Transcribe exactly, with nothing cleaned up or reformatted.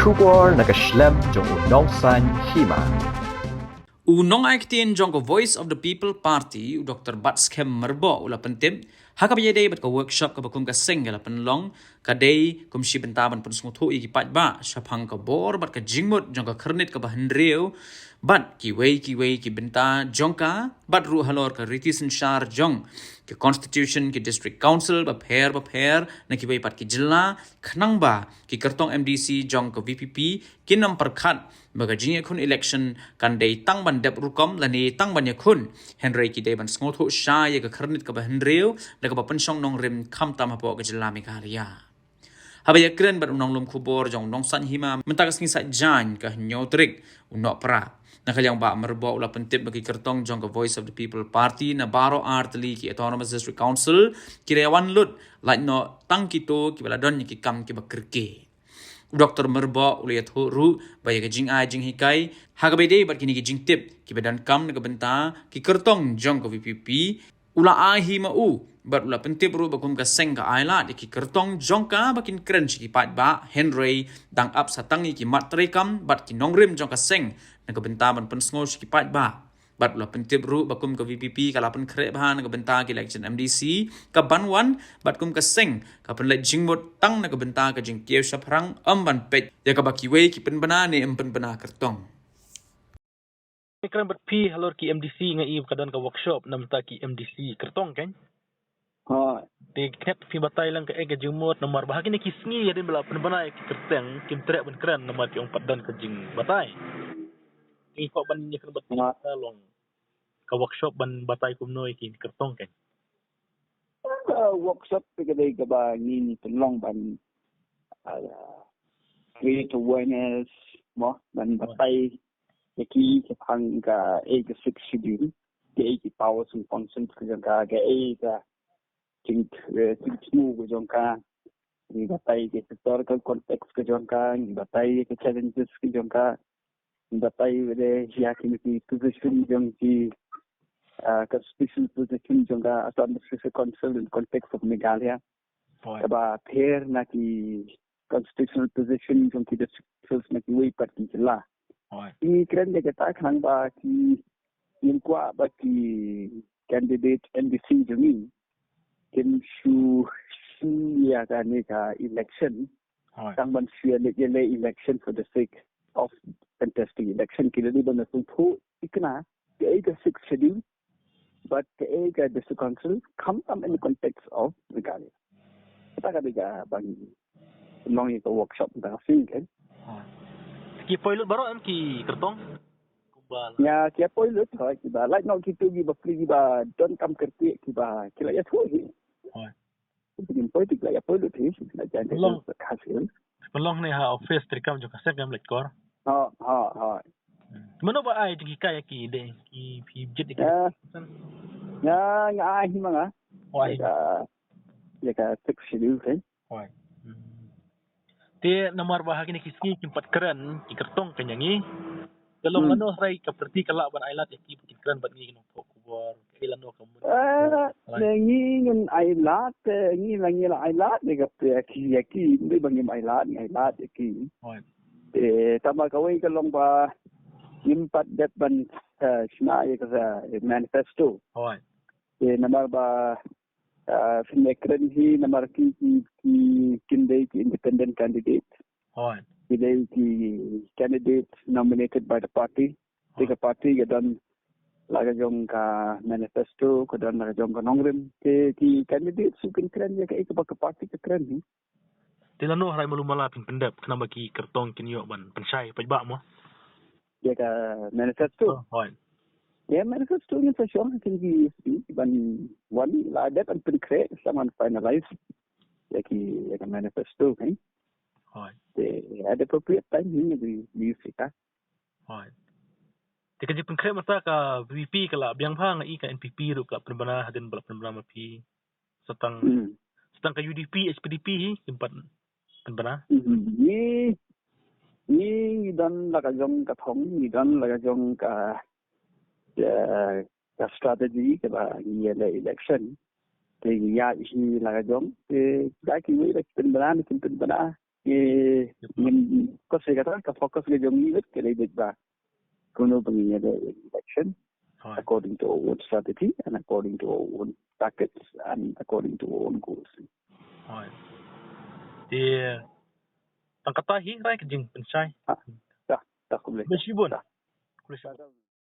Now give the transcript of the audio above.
Khubor na ka shlem jong u Nongsaiñ Hima. U nongai ktien jong ka Voice of the People Party, u Doktor Batskhem Myrboh, u la pyntip ha kaba ïadei bad ka workshop kaba kum ka seng ka la pynlong, ka dei kum shi bynta ban pynsngewthuh ïa ki paidbah shaphang ka bor bad ka jingmut jong ka khyrnit kaba hynriew bad kiwei kiwei ki bynta jong ka, bad ruh halor ka riti synshar jong ki constitution ki district council bapher bapher na kiwei pat ki jylla, khnang ba ki kyrtong M D C jong ka V P P kin ym pyrkhat ba ka jingïakhun election kan dei tang ban dep rukom lane tang ban ïakhun, hynrei ki dei ban sngewthuh shai ïa ka khyrnit kaba hynriew da kaba pynshong nongrim khamtam hapoh ka jylla Meghalaya. Haba ïakren bad u nonglum khubor jong u Nongsaiñ Hima mynta ka sngi Saitjaiñ ka hynñiew tarik u Nohprah, na ka liang Bah Myrboh u la pyntip ba ki kyrtong jong ka Voice of the People Party na baroh artylli ki Autonomous District Council ki la ïawan lut, lait noh tang kito kiba la don ïa ki kam kiba kyrkieh. U Doktor Myrboh u la ïathuh ruh ba ïa ka jingai jinghikai ha kaba ïadei bad kine ki jingtip kiba donkam na ka bynta ki kyrtong jong ka V P P u la ai hi ma u, bad u la pyntip ruh ba kum ka seng ka ailad ïa ki kyrtong jong ka ba kin kren sha ki paidbah, hynrei dang ap sa tang ïa ki mat treikam bad ki nongrim jong ka seng na ka bynta ban pynsngew sha ki paidbah. Bad u la pyntip ruh ba kum ka V P P ka la pynkhreh bha na ka bynta ka election M D C ka ban wan, bad kum ka seng ka pynleit jingmut tang na ka bynta ka jingkiew shaphrang, ym ban peit ïa kaba kiwei ki pynbna ne ym pynbna kyrtong. Kren bad phi halor ki M D C, nga i ka don ka workshop na bynta ki M D C kyrtong, kan? Ha. Te khet phi batai lang kaei ka jingmut, namar ba ha kine ki sngi hadien ba la pynbna ïa ki kyrteng kim treh ban kren namar ki ong pat don ka jingbatai. Te kwah ban ïakren bad phi, ha, ka long ka workshop ban batai kumno ïa ki kyrtong, kan? Ka workshop te ka dei kaba ngi pynlong ban, ah, create awareness, mo, ban, hmm, batai ïa ki shaphang kaei ka Sixth Schedule, kaei ki powers and functions ka jong ka, kaei ka jing, eh, jingthmu ka jong ka, ngi batai ïa ka historical context ka jong ka, ngi batai ïa ka challenges ka jong ka, ngi batai ïa ki, ïa ki position jong ki, ah, constitutional position jong ka Autonomous District Council in context of Meghalaya. Right. Kaba pher na ki constitutional position jong ki district councils na kiwei pat ki jylla. Right. Ngi kren ïa kata khnang ba ki, ngim kwah ba ki candidate M D C jong ngi kin shu, shu ïa kane ka election. Hooid. Tang ban shu ïaleh, ïaleh election for the sake of contesting election. Ki la dei ban sngewthuh thikna kaei ka Sixth Schedule bad kaei ka District Council, khamtam in the context of Meghalaya. Kata ka dei kaba ngi long ïa ka workshop mynta ka sngi, kan. Hooid. Ki poi lut baroh em ki kyrtong? Kumba la. Ïa, ki poi lut, hooid, kiba lait noh kito kiba pli kiba donkam kyrkieh kiba ki la ïathuh hi. Hooid. Ki poi lut, ki la ïa poi lut hi, la jan. Pynlong. Ka sil. Pynlong ne ha office treikam jong ka seng em, Laitkor? Ha, ha, ha. Mano ba ai jinghikai ïa ki, de ki phi jied ïa ki? Ïa, ïa, nga ai hi ma nga. Oh, ai. Ïa ka, ïa ka Sixth Schedule, kan. Hooid. Hmm. Te namar ba ha kine ki sngi kim pat kren ki kyrtong ka jong ngi, ka long, hmm, lano hynrei ka party ka lah ban ailad ïa ki ba kin kren bad ngi ki nongthoh khubor, kaei lano ka mut? Eh, hooid. Na ngi ngin ailad, eh, ngi la, ngi la ailad ïa ka, ïa ki, ïa ki, ym dei ba ngim ailad, ngi ailad ïa ki. Hooid. Eh, tangba kawei ka long ba ngim pat dep ban, eh, shna ïa ka, eh, manifesto. Hooid. Eh, namar ba, ah, phin ïakren hi namar ki, ki, ki, kin dei ki independent candidate. Hooid. Ki dei ki candidate nominated by the party. Te ka, hooid, party ka don la ka jong ka manifesto, ka don la ka jong ka nongrim. Te ki candidate shu kin kren ïa kaei kaba ka party ka kren hi. Te lano hynrei malu mala phin pyndep khnang ba ki kyrtong kin ïoh ban pynshai paidbah mo? Ïa ka manifesto. Oh, hooid. Ïa manifesto ngin sa shong ha kine ki sngi ban wan, la dep ban pynkhreh, sa ban finalize ïa ki, ïa ka manifesto, kan. Hooid. Te at the appropriate time ngin ïa ki, ïa ki. Hooid. Te ka jingpynkhreh mynta ka V P P ka la biang bha, nga i ka N P P ruh ka la pynbna hadien ba la pynbna ma phi. Sa tang, hmm, sa tang ka U D P, H P D P hi kim pat pynbna. Hmm. Ngi, ngi, ngi don la ka jong ka thong, ngi don la ka jong ka, eh, ka strategy kaba ngi ïaleh election. Te ngi ïa hi la ka jong, te da kiwei da ki pynbna ne kim pynbna. Ngi, ngin, ka se kata, ka focus ka jong ngi lut ka dei beit ba kumno ba ngin ïa election according to our own strategy and according to our own targets and according to our own goals. Hooid. Te tang kata hi, rai ka jingpynshai. Ha, ta, ta kumne. Ba shibun. Ta. Khublei shibun.